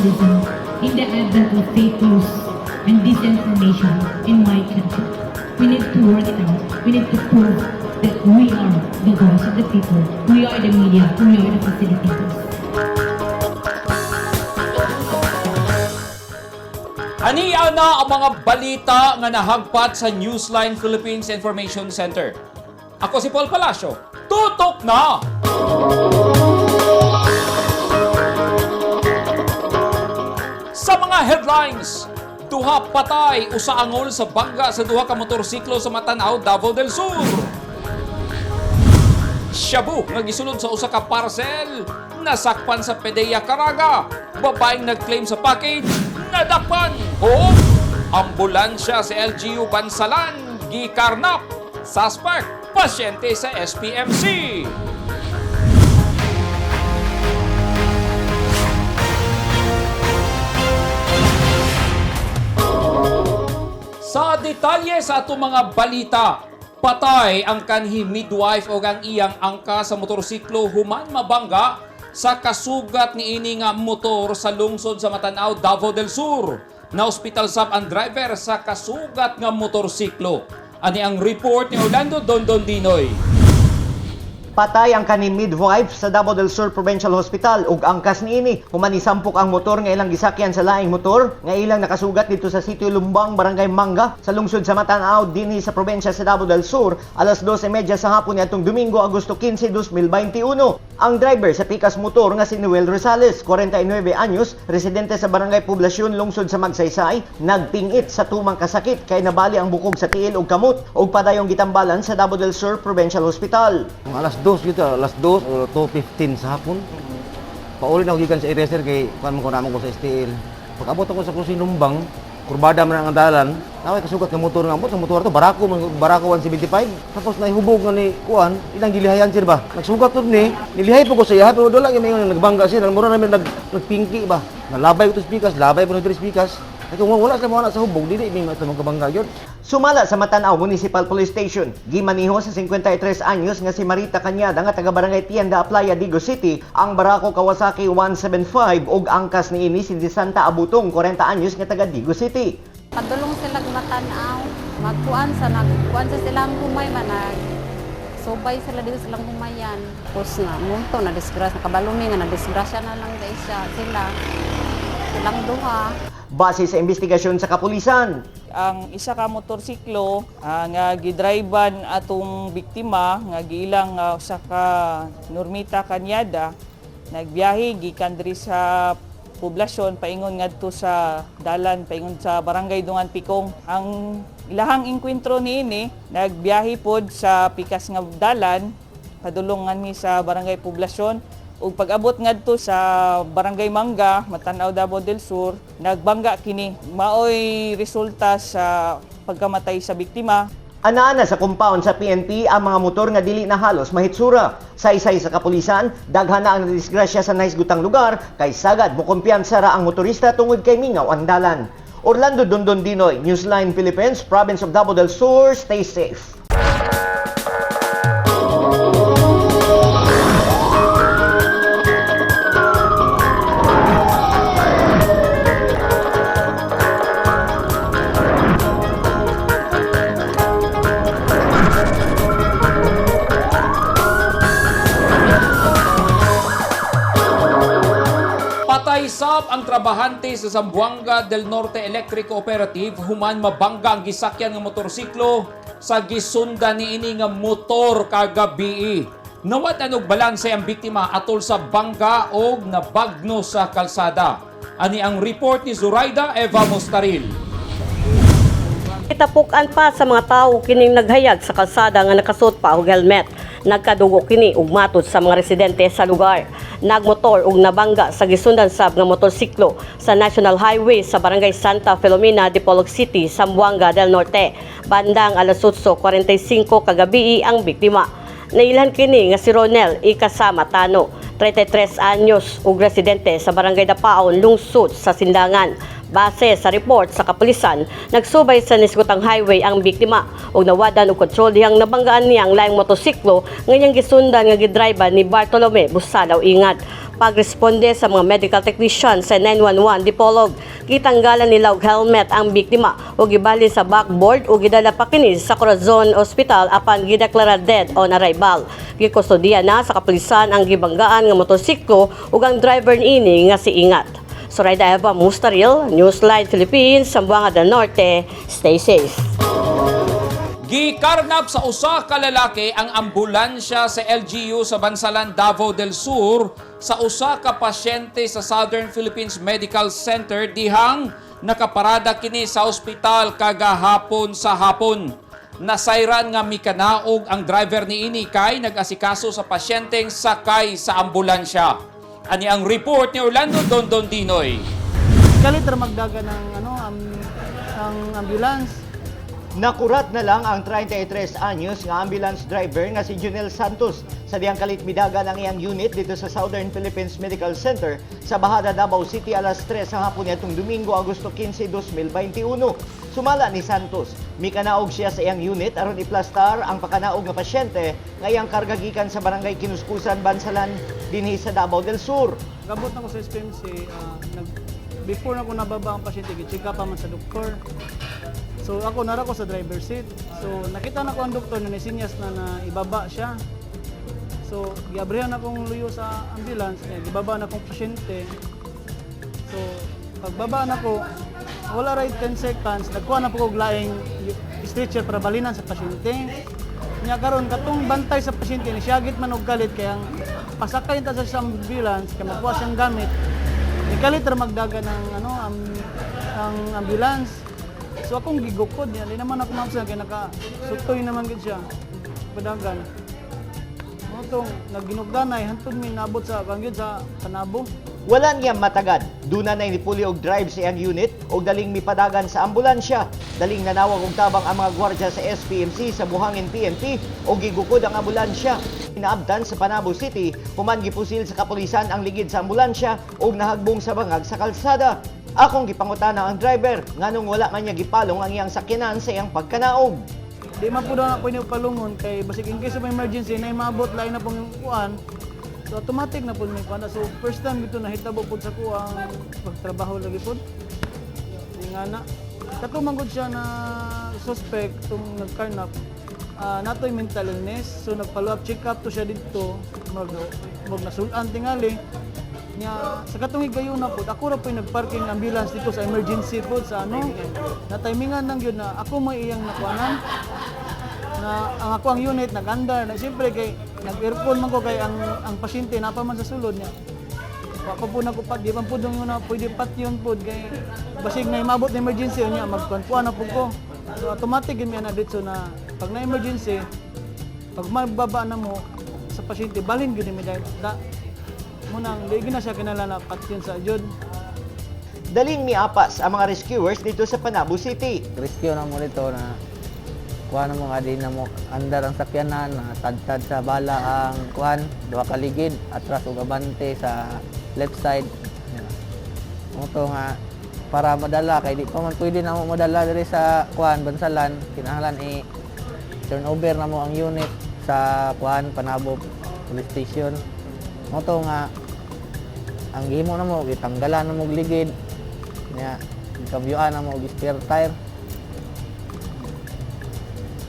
journalism in the advent of fake news and disinformation in my country. We need to work it out. We need to prove that we are the voice of the people. We are the media. We are the facilitators. Aniya na ang mga balita nga nahagpat sa Newsline Philippines Information Center. Ako si Paul Palacio. Tutok na! Sa mga headlines, duha patay, usa angol sa bangga sa duha ka motorsiklo sa Matanao, Davao del Sur. Shabu nga gisulod sa usa ka parcel, nasakpan sa Pedea Caraga. Babaeng nagclaim sa package, nadakpan. O ambulansya sa LGU Bansalan, gikarnap. Suspect, pasyente sa SPMC. Sa detalye sa atong mga balita, patay ang kanhi midwife o ang iyang angka sa motorsiklo human mabangga sa kasugat ni ini nga motor sa lungsod sa Matanao, Davao del Sur. Na-hospital sab ang driver sa kasugat nga motorsiklo. Ani ang report ni Orlando Dondon Dinoy. Patay ang kaning midwife sa Davao del Sur Provincial Hospital ug angkas niini human isampok ang motor nga ilang gisakyan sa laing motor nga ilang nakasugat dito sa sitio Lumbang, Barangay Mangga sa lungsod sa Matanao dinhi sa probinsya sa Davao del Sur alas 2:30 sa hapon niadtong Domingo, Agosto 15, 2021. Ang driver sa pikas motor nga si Noel Rosales, 49 anyos, residente sa Barangay Poblasyon, lungsod sa Magsaysay, nagpingit sa tumang kasakit kay nabali ang bukog sa tiil ug kamot ug padayong gitambalan sa Davao del Sur Provincial Hospital. Mga alas 2 dito, alas 2 o 2:15 sa hapon. Pauli na ako gikan sa eraser kay kuan man ko naman ko sa STL. Pag-abot ako sa Cruising Lumbang, kurbada man ang dalan, naway kasugat ng motor nga ambot, ang motor to barako man barako 175. Tapos nahubog nga ni kuan, ilang gilihayan sir ba. Nagsugat to ni, nilihay po ko sa iya pero dola gyud may nagbangga sir, mura namin nagpingki ba. Nalabay ko to speakers, labay ko to speakers. Kay kung wala sila mo sa hubog, dili mi mato magkabangga gyud. Sumala sa Matanao Municipal Police Station, gimaniho sa 53 anyos nga si Marita Cañada nga taga Barangay Tienda, Playa, Digo City, ang Barako Kawasaki 175 ug angkas niini si Disanta Abutong, 40 anyos nga taga Digo City. Padulong sila matanaw, magkuan sa nagkuan sa silang humay manag subay sila dito silang humayan. Tapos na munto na disgrasya, kabalumi nga na disgrasya na lang dai siya sila. Silang duha. Base sa investigasyon sa kapulisan, Ang isa ka motorsiklo nga gidriban atong biktima nga giilang usa ka Normita Cañada nagbiyahe gikan diri sa poblasyon paingon ngadto sa dalan paingon sa Barangay Dungan Pikong. Ang ilahang engkwentro niini nagbiyahe pod sa pikas nga dalan padulong nganhi sa Barangay Poblasyon ug pag-abot ngadto sa Barangay Mangga, Matan-aw, Davao del Sur, nagbangga kini. Maoy resulta sa pagkamatay sa biktima. Ana-ana sa compound sa PNP ang mga motor nga dili na halos mahitsura. Saysay sa kapulisan, daghan na ang nadisgrasya sa nahisgutang lugar kay sagad mo kumpiyansa ra ang motorista tungod kay mingaw ang dalan. Orlando Dondon Dinoy, Newsline Philippines, Province of Davao del Sur, stay safe. Patay sab ang trabahante sa Zamboanga del Norte Electric Cooperative human mabangga ang gisakyan nga motorsiklo sa gisunda niini nga motor kagabii. Nawad og balanse ang biktima atol sa bangga og nabagno sa kalsada. Ani ang report ni Zuraida Eva Mostaril. Kitapukan pa sa mga tawo kining naghayag sa kalsada nga nakasuot pa og helmet. Nagkadugo kini og matod sa mga residente sa lugar. Nagmotor og nabangga sa gisundan sab nga motorsiklo sa National Highway sa Barangay Santa Filomena, Dipolog City, Zamboanga del Norte. Bandang alas 8:45 kagabi ang biktima. Nailhan kini nga si Ronel Ikasama Tano, 33 anyos ug residente sa Barangay Dapaon, lungsod sa Sindangan. Base sa report sa kapulisan, nagsubay sa nisgutang highway ang biktima ug nawadan og kontrol dihang nabanggaan niya ang laing motosiklo nga iyang gisundan nga gidriba ni Bartolome Busalaw Ingat. Pagresponde sa mga medical technician sa 911 Dipolog, gitanggalan nila og helmet ang biktima ug gibalhin sa backboard ug gidala pa kini sa Corazon Hospital apan gideklara dead on arrival. Gikustodiya na sa kapulisan ang gibanggaan nga motorsiklo ug ang driver niini nga si Ingat. Soraida Eva Mustaril, Newsline Philippines, Zamboanga del Norte. Stay safe. Gikarnap sa usa ka lalaki ang ambulansya sa LGU sa Bansalan, Davao del Sur sa usa ka pasyente sa Southern Philippines Medical Center dihang nakaparada kini sa ospital kagahapon sa hapon. Nasayran nga mikanaog ang driver niini kay nag-asikaso sa pasyenteng sakay sa ambulansya. Ani ang report ni Orlando Dondon Dinoy. Kalit ra magdaga ng ano ang ambulance. Nakurat na lang ang 33 anyos nga ambulance driver nga si Junel Santos sa diyang kalit midagan ang iyang unit dito sa Southern Philippines Medical Center sa Bahada, Davao City alas 3 sa hapon nitong Domingo, Agosto 15, 2021. Sumala ni Santos, mikanaog siya sa iyang unit aron iplastar ang pakanaog nga pasyente nga iyang karga gikan sa barangay Kinuskusan, Bansalan dinhi sa Davao del Sur. Gabot na ko sa SPMC, before na ko nababa ang pasyente, gi-check up pa man sa doktor. So ako nara ko sa driver seat. So nakita na ko ang doktor na nisinyas na na ibaba siya. So giabrihan akong luyo sa ambulance, eh, gibaba na akong pasyente. So pagbaba na ko, wala right 10 seconds, nagkuha na po ko og laing stretcher para balinan sa pasyente. Nya karon katong bantay sa pasyente ni siyagit man og galit kay ang pasakay ta sa ambulance kay magkuha siyang gamit. Ni kalit ra magdaga ng ano ang ambulance. So akong gigukod niya, di naman ako mapsa kay naka sutoy naman gid siya. Padagan. Mo tong nagginugdanay hantod mi nabot sa kangyud sa Panabo. Wala niya matagad. Duna na nipuli og drive sa iyang unit og daling mipadagan sa ambulansya. Daling nanawag og tabang ang mga gwardiya sa SPMC sa Buhangin PNP og gigukod ang ambulansya. Inaabtan sa Panabo City, human gipusil sa kapulisan ang ligid sa ambulansya og nahagbong sa bangag sa kalsada. Akong gipangutana ang driver nganong wala man niya gipalong ang iyang sakyanan sa iyang pagkanaog. Di man po daw na pwede palungon kay basig in case of emergency na maabot lain na pong kuan. So automatic na po may kuan. So first time gito nahitabo pod sa kuang pagtrabaho lagi pod. Di nga na. Kato man gud siya na suspect tong nagkarnap. Natoy mental illness. So nag-follow up check up to siya didto. Mag nasulan tingali. Nya sa katong higayon na pod ako ra po'y nagparking ambulance dito sa emergency pod sa ano. Na timingan lang yun na ako may iyang nakuanan na ang ako ang unit nag-andar na siyempre kay nag-earphone man ko kay ang pasyente napa man sa sulod niya. Wa pa po nako pa di man po dong na pwede patyon pod kay basig na imabot na emergency niya magkuan na pud ko. So automatic gyud mi na dito na pag na emergency pag magbaba na mo sa pasyente balhin gyud mi dahil da munang di gyud na siya kinahanglan na patyon sa jud. Daling miapas ang mga rescuers dito sa Panabo City. Rescue na mo dito na kuha na mo nga di na mo andar ang sakyanan na tadtad sa bala ang kuan duha ka ligid atras ug abante sa left side. Mo to nga para madala kay di pa man pwede na mo madala diri sa kuan Bansalan, kinahanglan i turn over na mo ang unit sa kuan Panabo Police Station. Mo to nga ang gihimo na mo gitanggalan na mo og ligid nya gikabyuan na mo og spare tire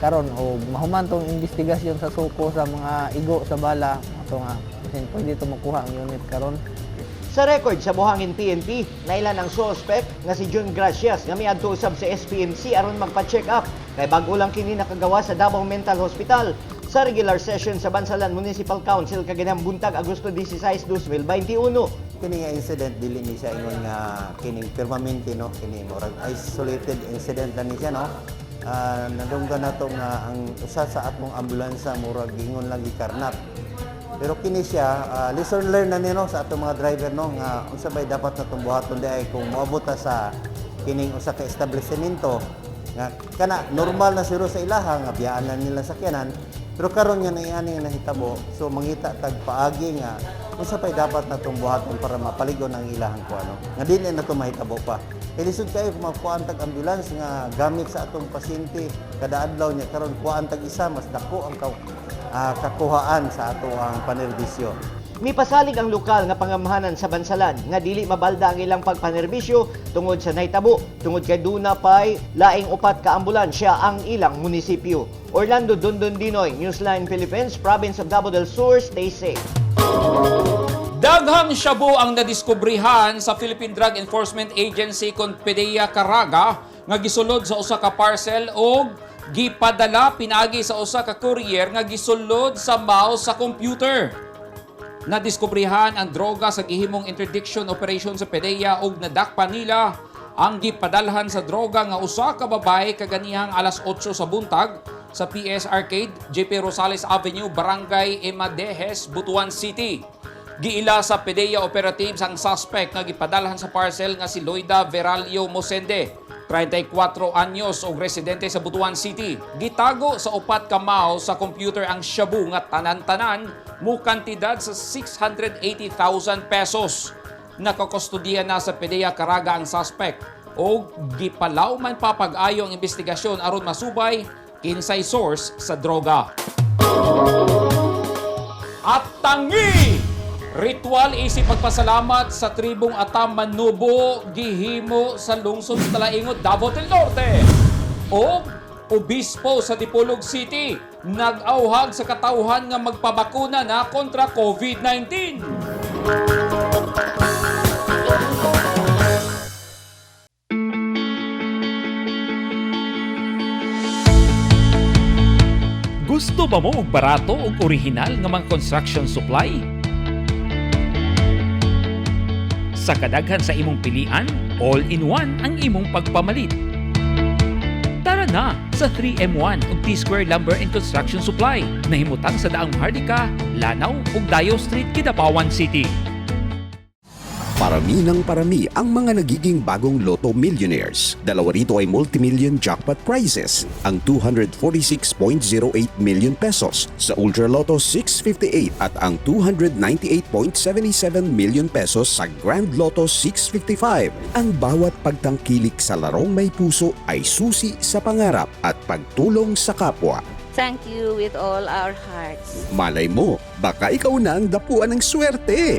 karon og mahuman tong investigasyon sa suko sa mga igo sa bala ato nga basin pwede to makuha ang unit karon. Sa record sa Buhangin PNP, nailan ang suspect nga si June Gracias nga miadto usab sa SPMC aron magpa-check up kay bag-o lang kini nakagawa sa Davao Mental Hospital sa regular session sa Bansalan Municipal Council kaginang buntag Agosto 16, 2021. Kini nga incident dili ni siya ingon nga kining permanente, no, kini murag isolated incident lang ni siya, no. Nadunggan nato nga ang usa sa atong ambulansa murag ingon lang gikarnap. Pero kini siya lesson learned na ni, no, sa atong mga driver, no, nga unsa bay dapat natong buhaton diay kung moabot ta sa kining usa ka establishmento nga kana normal na siguro sa ilaha nga biyaan na nila sakyanan. Pero karon nga naiani nga nahitabo, so mangita tag paagi nga unsa pay dapat natong buhaton para mapaligon ang ilahang kuano nga dili na to mahitabo pa. Kay lisod kayo kung magkuan tag ambulance nga gamit sa atong pasyente kada adlaw niya karon kuan tag isa mas dako ang kakuhaan sa ato ang panerbisyo. Mipasalig ang lokal nga pangamhanan sa Bansalan nga dili mabalda ang ilang pagpanerbisyo tungod sa nahitabo, tungod kay duna pay laing upat ka ambulansya ang ilang munisipyo. Orlando Dundon Dinoy, Newsline Philippines, Province of Davao del Sur, stay safe. Daghang shabu ang nadiskubrihan sa Philippine Drug Enforcement Agency kon PDEA Caraga nga gisulod sa usa ka parcel og gipadala pinaagi sa usa ka courier nga gisulod sa mouse sa computer. Nadiskubrihan ang droga sa gihimong interdiction operation sa PDEA ug nadakpan nila ang gipadalhan sa droga nga usa ka babae kaganihang alas 8 sa buntag sa PS Arcade, JP Rosales Avenue, Barangay Emadejes, Butuan City. Giila sa PDEA operatives ang suspect nga gipadalhan sa parcel nga si Loida Veralio Mosende, 34 anyos og residente sa Butuan City. Gitago sa upat ka mouse sa computer ang shabu nga tanan-tanan mo kantidad sa 680,000 pesos. Nakakustudiya na sa PDEA Caraga ang suspect o gipalaw man papag-ayo ang investigasyon aron masubay kinsay source sa droga. At tangi! Ritual isip pagpasalamat sa tribong Atam Manubo gihimo sa lungsod sa Talaingot, Davao del Norte. O obispo sa Dipolog City nag-auhag sa katawhan nga magpabakuna na kontra COVID-19. Gusto ba mo og barato ug orihinal nga mga construction supply? Sa kadaghan sa imong pilian, all-in-one ang imong pagpamalit. Tara na sa 3M1 ug T-Square Lumber and Construction Supply nahimutang sa Daang Maharlika, Lanao ug Dayo Street, Kidapawan City. Parami ng parami ang mga nagiging bagong Lotto millionaires. Dalawa rito ay multimillion jackpot prizes, ang 246.08 million pesos sa Ultra Lotto 658 at ang 298.77 million pesos sa Grand Lotto 655. Ang bawat pagtangkilik sa larong may puso ay susi sa pangarap at pagtulong sa kapwa. Thank you with all our hearts. Malay mo, baka ikaw na ang dapuan ng swerte.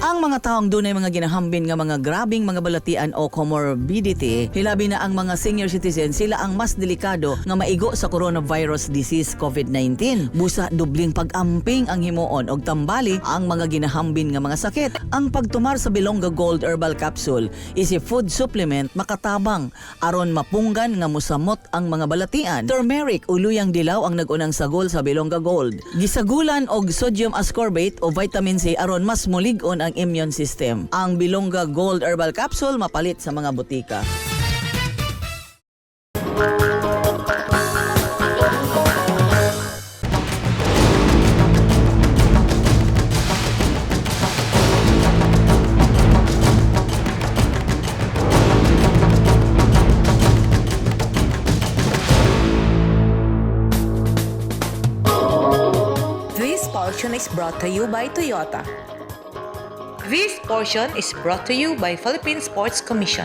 Ang mga taong dunay mga ginahambin nga mga grabing mga balatian o comorbidity, hilabi na ang mga senior citizen, sila ang mas delikado nga maigo sa coronavirus disease COVID-19. Busa dubling pag-amping ang himuon og tambali ang mga ginahambin nga mga sakit. Ang pagtumar sa Bilongga Gold Herbal Capsule is a food supplement makatabang aron mapunggan nga musamot ang mga balatian. Turmeric o luyang dilaw ang nagunang sagol sa Bilongga Gold. Gisagulan og sodium ascorbate o vitamin C aron mas mulig-on ang immune system. Ang Bilongga Gold Herbal Capsule mapalit sa mga butika. This portion is brought to you by Toyota. This portion is brought to you by Philippine Sports Commission.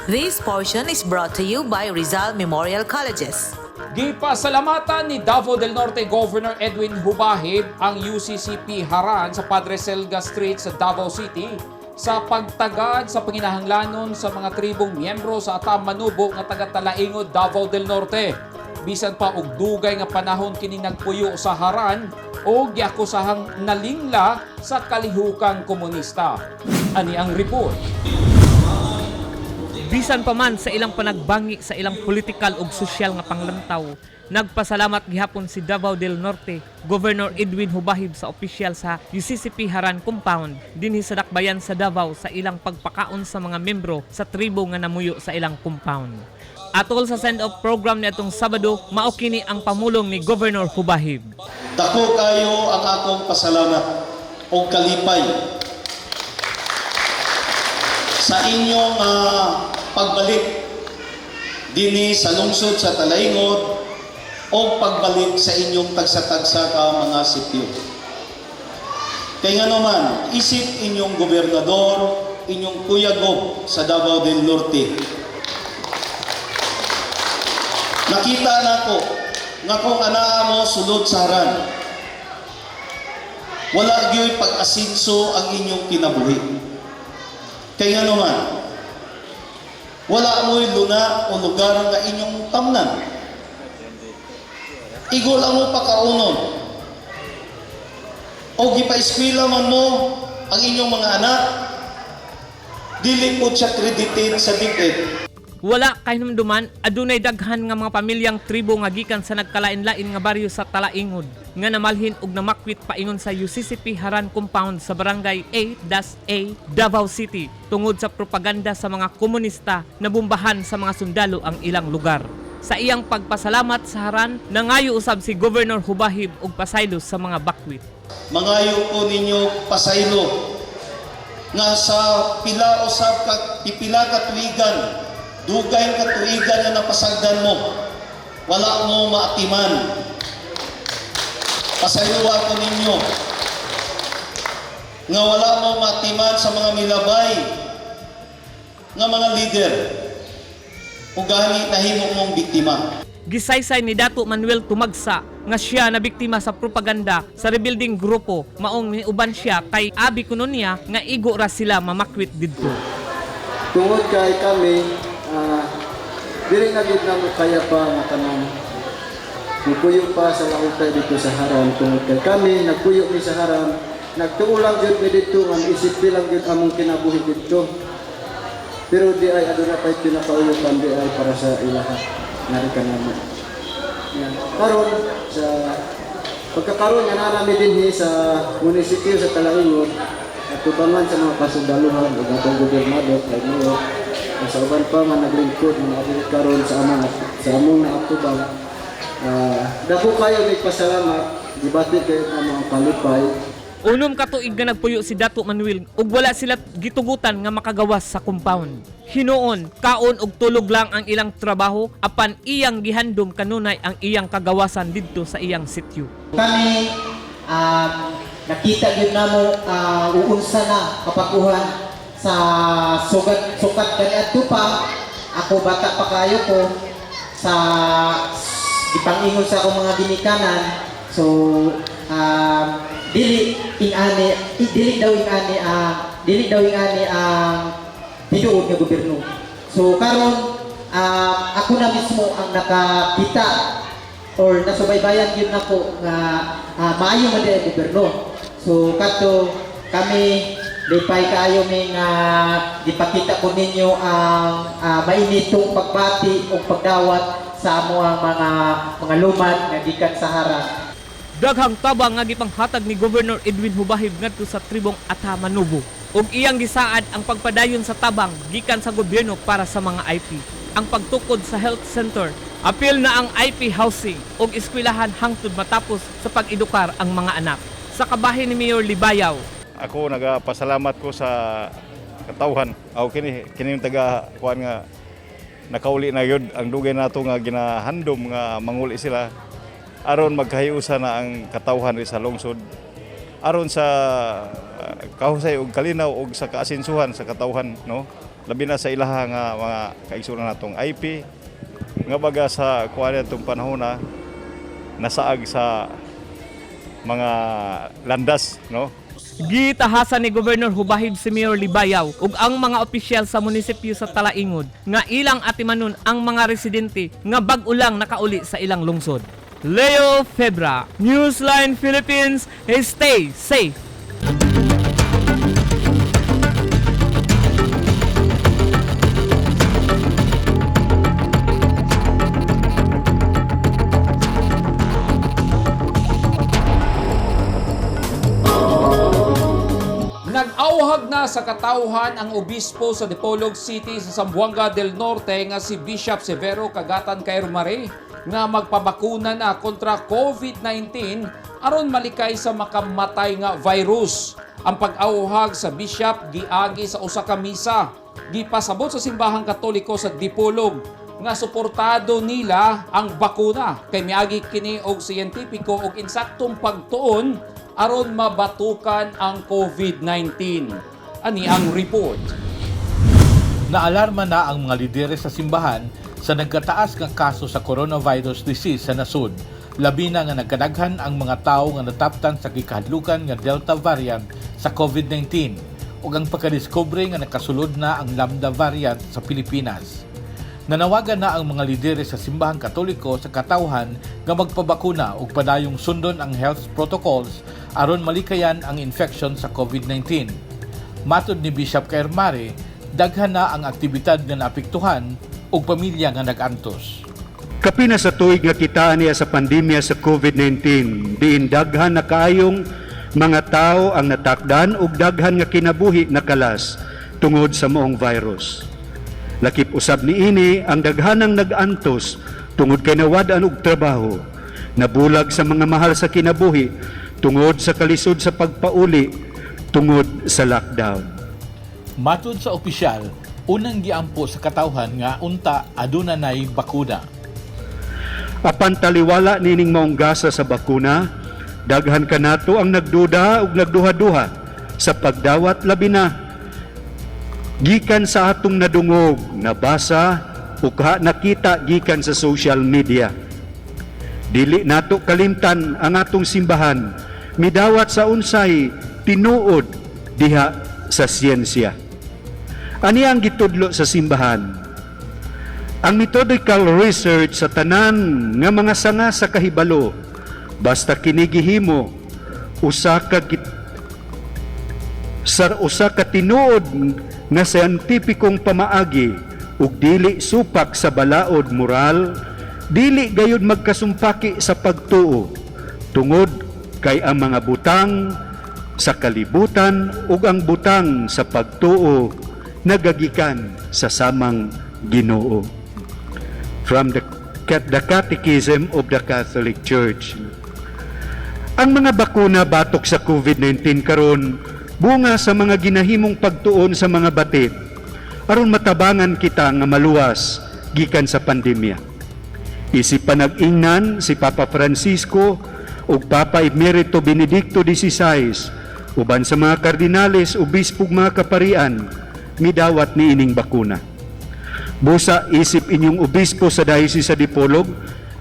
This portion is brought to you by Rizal Memorial Colleges. Gipasalamatan ni Davao del Norte Governor Edwin Hubahib ang UCCP Haran sa Padre Selga Street sa Davao City sa pagtagad sa panginahanglanon sa mga tribong miyembro sa Atam Manubo nga taga Talaingod, Davao del Norte. Bisan pa og dugay nga panahon kini nagpuyo sa Haran o giakusahang nalingla sa kalihukang komunista. Ani ang report. Bisan pa man sa ilang panagbangi sa ilang politikal ug sosyal nga panglantaw, nagpasalamat gihapon si Davao del Norte Governor Edwin Hubahib sa opisyal sa UCCP Haran Compound dinhi sa Dakbayan sa Davao sa ilang pagpakaon sa mga membro sa tribo nga namuyo sa ilang compound. Atol sa send-off program niadtong Sabado, mao kini ang pamulong ni Governor Hubahib. Dako kayo ang akong pasalamat o kalipay sa inyong pagbalik dinhi sa lungsod sa Talaingod o pagbalik sa inyong tagsa-tagsa ka mga sityo. Kay nga naman, isip inyong gobernador, inyong kuya Gob sa Davao del Norte. Nakita nako nga kung anaa mo sulod sa Haran, Wala gyoy pag-asinso ang inyong kinabuhi. Kay nga naman, wala mo'y luna o lugar nga inyong tamnan. Igo lang mo pakaunon. O gipa-eskwela man mo ang inyong mga anak, dili po siya credited sa DepEd. Wala kahinumduman, adunay daghan nga mga pamilyang tribo nga gikan sa nagkalain-lain nga baryo sa Talaingod nga namalhin og namakwit paingon sa UCCP Haran Compound sa Barangay 8-A, Davao City tungod sa propaganda sa mga komunista na bumbahan sa mga sundalo ang ilang lugar. Sa iyang pagpasalamat sa Haran, nangayo usab si Governor Hubahib og pasaylo sa mga bakwit. Mangayo ko ninyo pasaylo nga sa pila usab ka pipila ka tuigan, dugay ka tuigan nga napasagdan mo, wala mo maatiman. Pasayloa ko ninyo nga wala mo maatiman sa mga milabay nga mga leader ug gani nahimo mong biktima. Gisaysay ni Dato Manuel Tumagsa nga siya na biktima sa propaganda sa rebuilding grupo, maong niuban siya kay abi kuno niya nga igo ra sila mamakwit didto. Tungod kay kami, dili na gid namo kaya pa nga kanang mupuyo pa sa lautay dito sa Haran, tungod kay kami nagpuyo mi sa Haran, nagtuo lang gyud mi didto nga isip lang gyud among kinabuhi didto, pero di ay aduna pay pinakauyukan di ay para sa ilaha nari ka namo. Yan. Karon sa pagkakaroon nga narami dinhi sa munisipyo sa Talaingod at tubangan sa mga kasundaluhan ug atong gobernador kay Mayor ug sa uban pa nga naglingkod mga abot karon sa among naatubang, dako kayo nagpasalamat, gibati kayo ang mga kalipay. 6 ka tuig nga nagpuyo si Dato Manuel ug wala sila gitugutan nga makagawas sa compound. Hinuon, kaon ug tulog lang ang ilang trabaho apan iyang gihandom kanunay ang iyang kagawasan didto sa iyang sityo. Kami nakita gyud namo uunsa na kapaguhan sa sugat sukat kaniadto pa. Ako bata pa kayo ko sa gipangingon sa akong mga ginikanan, so dili ingani dili daw ingani ang dili daw ingani ang tinuod nga gobyerno. So karon ako na mismo ang nakakita or nasubaybayan gyud nako nga maayo man diay gobyerno. So kadto kami lipay kaayo mi nga gipakita ko ninyo ang mainitong pagbati ug pagdawat sa amoang mga lumad nga gikan sa Haran. Daghang tabang nga gipanghatag ni Governor Edwin Hubahib ngadto sa tribong Atamanubo ug iyang gisaad ang pagpadayon sa tabang gikan sa gobyerno para sa mga IP. Ang pagtukod sa health center, apil na ang IP housing ug eskwelahan hangtod matapos sa pag-edukar ang mga anak. Sa kabahin ni Mayor Libayaw, ako nagapasalamat ko sa katawhan. Aw kini kini yung taga kuan nga nakauli na yun ang dugay nato nga ginahandom nga manguli sila aron magkahiusa na ang katawhan ri sa lungsod, aron sa kahusay og kalinaw og sa kaasinsuhan sa katawhan, no, labi na sa ilaha nga mga kaigsuonan natong IP nga baga sa kuan atong panahon na nasaag sa mga landas, no. Gitahasan ni Governor Hubahib si Mayor Libayaw ug ang mga opisyal sa munisipyo sa Talaingod nga ilang atimanon ang mga residente nga bag-o lang nakauli sa ilang lungsod. Leo Febra, Newsline Philippines, stay safe. Nag-auhag na sa katawhan ang obispo sa Dipolog City sa Zamboanga del Norte nga si Bishop Severo Cagatan Caermare nga magpabakuna na kontra COVID-19 aron malikay sa makamatay nga virus. Ang pag-auhag sa bishop giagi sa usa ka misa gipasabot sa simbahang Katoliko sa Dipolog nga suportado nila ang bakuna kay miagi kini og siyentipiko og insaktong pagtuon aron mabatukan ang COVID-19. Ani ang report. Naalarma na ang mga lideres sa simbahan sa nagkataas nga kaso sa coronavirus disease sa nasod. Labi na nga nagkadaghan ang mga tawo nga nataptan sa gikahadlukan nga Delta variant sa COVID-19 ug ang pagkadiskubre nga nakasulod na ang Lambda variant sa Pilipinas. Nanawagan na ang mga lideres sa Simbahang Katoliko sa katawhan nga magpabakuna ug padayong sundon ang health protocols aron malikayan ang infection sa COVID-19. Matod ni Bishop Caermare, daghan na ang aktibidad nga naapektuhan ug pamilya nga nag-antos. Kapina sa tuig nga kitaan niya sa pandemya sa COVID-19, diin daghan na kaayong mga tao ang natakdan ug daghan nga kinabuhi nakalas tungod sa maong virus. Lakip usab niini ang daghanang nag-antos tungod kay nawad-an og trabaho, nabulag sa mga mahal sa kinabuhi tungod sa kalisod sa pagpauli tungod sa lockdown. Matod sa opisyal, unang giampo sa katawhan nga unta aduna nay bakuna. Apan taliwala nining maong gasa sa bakuna, daghan kanato ang nagduda ug nagduha-duha sa pagdawat, labi na gikan sa atong nadungog, nabasa o nakita gikan sa social media. Dili nato kalimtan ang atong simbahan midawat sa unsay tinuod diha sa siyensya. Ani ang gitudlo sa simbahan? Ang methodical research sa tanan nga mga sanga sa kahibalo, basta kini gihimo sa usa ka tinuod nga siyentipikong pamaagi ug dili supak sa balaod moral, dili gayud magkasumpaki sa pagtuo, tungod kay ang mga butang sa kalibutan ug ang butang sa pagtuo nagagikan sa samang Ginoo. From the Catechism of the Catholic Church. Ang mga bakuna batok sa COVID-19 karon bunga sa mga ginahimong pagtuon sa mga batid aron matabangan kita nga maluwas gikan sa pandemya. Isip panag-ingnan si Papa Francisco ug Papa Emerito Benedicto XVI uban sa mga kardinales, obispo ug mga kaparian midawat niining bakuna. Busa isip inyong obispo sa Diocese sa Dipolog,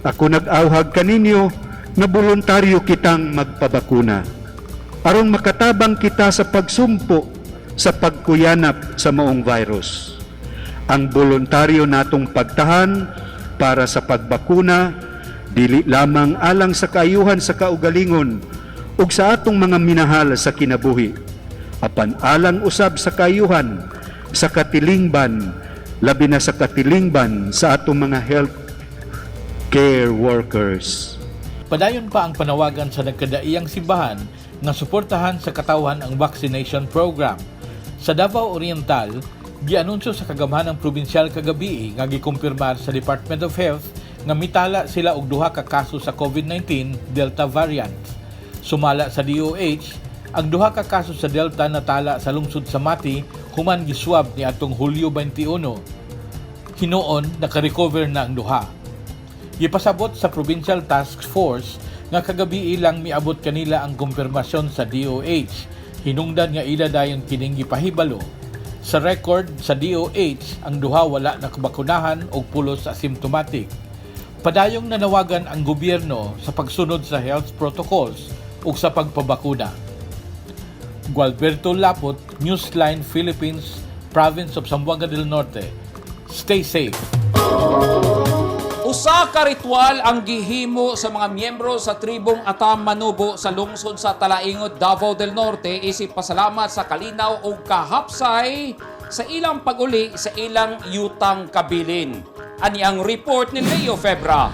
ako nag-awhag kaninyo nga voluntaryo kitang magpabakuna aron makatabang kita sa pagsumpo sa pagkuyanap sa maong virus. Ang voluntaryo natong pagtahan para sa pagbakuna dili lamang alang sa kaayuhan sa kaugalingon ug sa atong mga minahal sa kinabuhi, apan alang usab sa kaayuhan sa katilingban, labi na sa katilingban sa atong mga health care workers. Padayon pa ang panawagan sa nagkadaiyang simbahan nga suportahan sa katawhan ang vaccination program. Sa Davao Oriental, gianunsyo sa kagamhanang probinsyal kagabi nga gikumpirmar sa Department of Health nga mitala sila og duha ka kaso sa COVID-19 Delta variant. Sumala sa DOH, ang duha ka kaso sa Delta natala sa lungsod sa Mati human giswab ni atong Hulyo 21. Hinuon naka-recover na ang duha. Gipasabot sa Provincial Task Force nga kagabi lang miabot kanila ang kumpirmasyon sa DOH. Hinungdan nga ila dayon kining gipahibalo. Sa record sa DOH, ang duha wala nakabakunahan og pulos asymptomatic. Padayong nanawagan ang gobyerno sa pagsunod sa health protocols ug sa pagpabakuna. Gualberto Lapot, Newsline Philippines, Province of Zamboanga del Norte. Stay safe. Usa ka ritual ang gihimo sa mga miyembro sa tribong Atam Manubo sa lungsod sa Talaingod, Davao del Norte isip pasalamat sa kalinaw ug kahapsay sa ilang pag-uli sa ilang yutang kabilin. Ani ang report ni Leo Febra.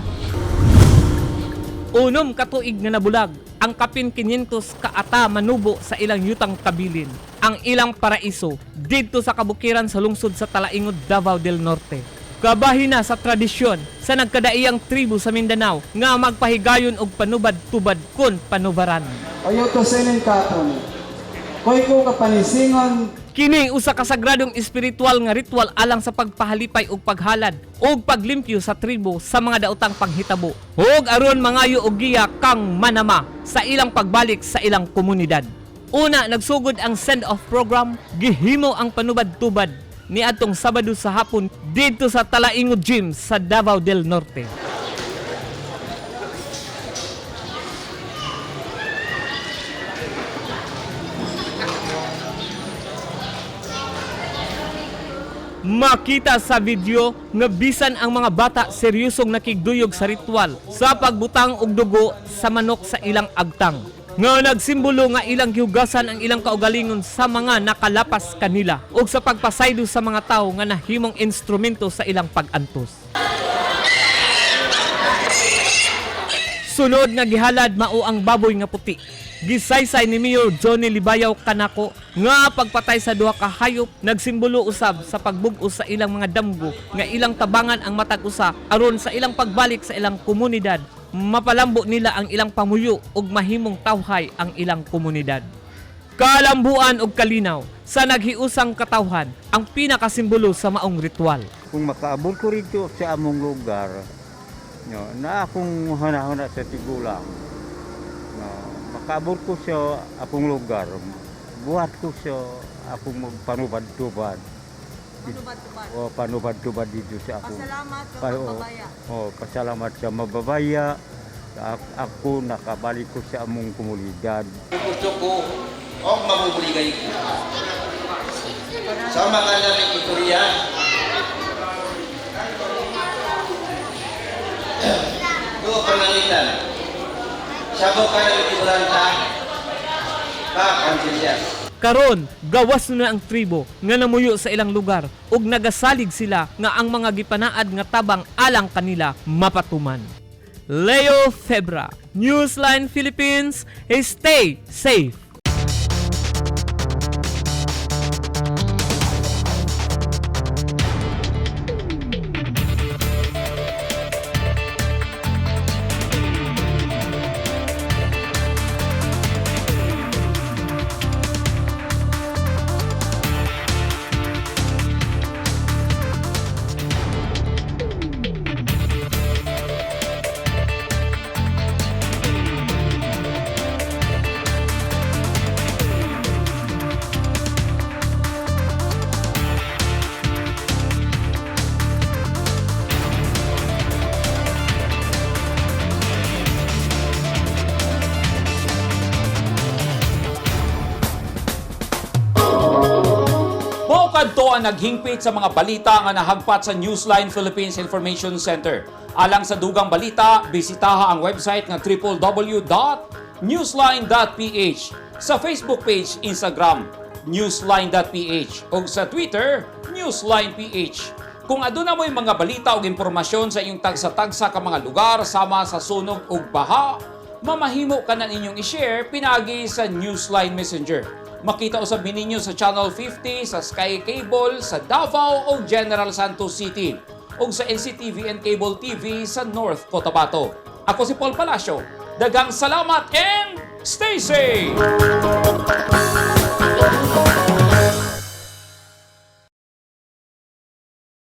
6 ka tuig nga nabulag ang kapin 500 ka Ata Manubo sa ilang yutang kabilin, ang ilang paraiso didto sa kabukiran sa lungsod sa Talaingod, Davao del Norte. Kabahin na sa tradisyon sa nagkadaiyang tribo sa Mindanao nga magpahigayon og panubad-tubad kon panubaran. Oyo to sinin katon. Koy ko kapanisingon. Kini usa ka sagradong espiritual nga ritual alang sa pagpahalipay og paghalad ug paglimpyo sa tribo sa mga daotang panghitabo ug aron mangayo og giya kang Manama sa ilang pagbalik sa ilang komunidad. Una, nagsugod ang send-off program, gihimo ang panubad-tubad ni atong Sabado sa hapon didto sa Talaingod Gym sa Davao del Norte. Makita sa video nga bisan ang mga bata seryosong nakigduyog sa ritual sa pagbutang og dugo sa manok sa ilang agtang, nga nagsimbolo nga ilang gihugasan ang ilang kaugalingon sa mga nakalapas kanila ug sa pagpasaylo sa mga tawo nga nahimong instrumento sa ilang pag-antos. Sunod nga gihalad mao ang baboy nga puti. Gisaysay ni Mayor Johnny Libayaw kanako nga pagpatay sa duha ka hayop nagsimbolo usab sa pagbug-os sa ilang mga damgo nga ilang tabangan ang matag usa aron sa ilang pagbalik sa ilang komunidad mapalambo nila ang ilang pamuyo ug mahimong tawhay ang ilang komunidad. Kalambuan ug kalinaw sa naghiusang katawhan ang pinakasimbolo sa maong ritual. Kung makaabot ko rito sa among lugar, no, na akong huna-huna sa tigulang, no, makaabot ko sa akong lugar, buhat ko sa akong magpanubad-tubad. Panubad-tubad. O, panubad-tubad dito sa akong. Pasalamat sa mababaya. O, pasalamat sa mababaya. Ako nakabalik ko sa among komunidad. Gusto ko o mabubuligay ko. Sa mga naming istorya, doon panangitan. Sabo ka ng iburanta, ka kansilyas. Karon, gawas na ang tribo nga namuyo sa ilang lugar ug nagasalig sila nga ang mga gipanaad nga tabang alang kanila mapatuman. Leo Febra, Newsline Philippines, stay safe. Mao kadto ang naghingpit sa mga balita nga nahagpat sa Newsline Philippines Information Center. Alang sa dugang balita, bisitaha ang website nga www.newsline.ph, sa Facebook page, Instagram, newsline.ph ug sa Twitter, newslineph. Kung aduna mo'y mga balita ug impormasyon sa inyong tagsa-tagsa ka mga lugar sama sa sunog ug baha, mamahimo ka na ninyong i-share pinagi sa Newsline Messenger. Makita usab ninyo sa Channel 50, sa Sky Cable, sa Davao o General Santos City ug sa NCTV and Cable TV sa North Cotabato. Ako si Paul Palacio. Daghang salamat and stay safe!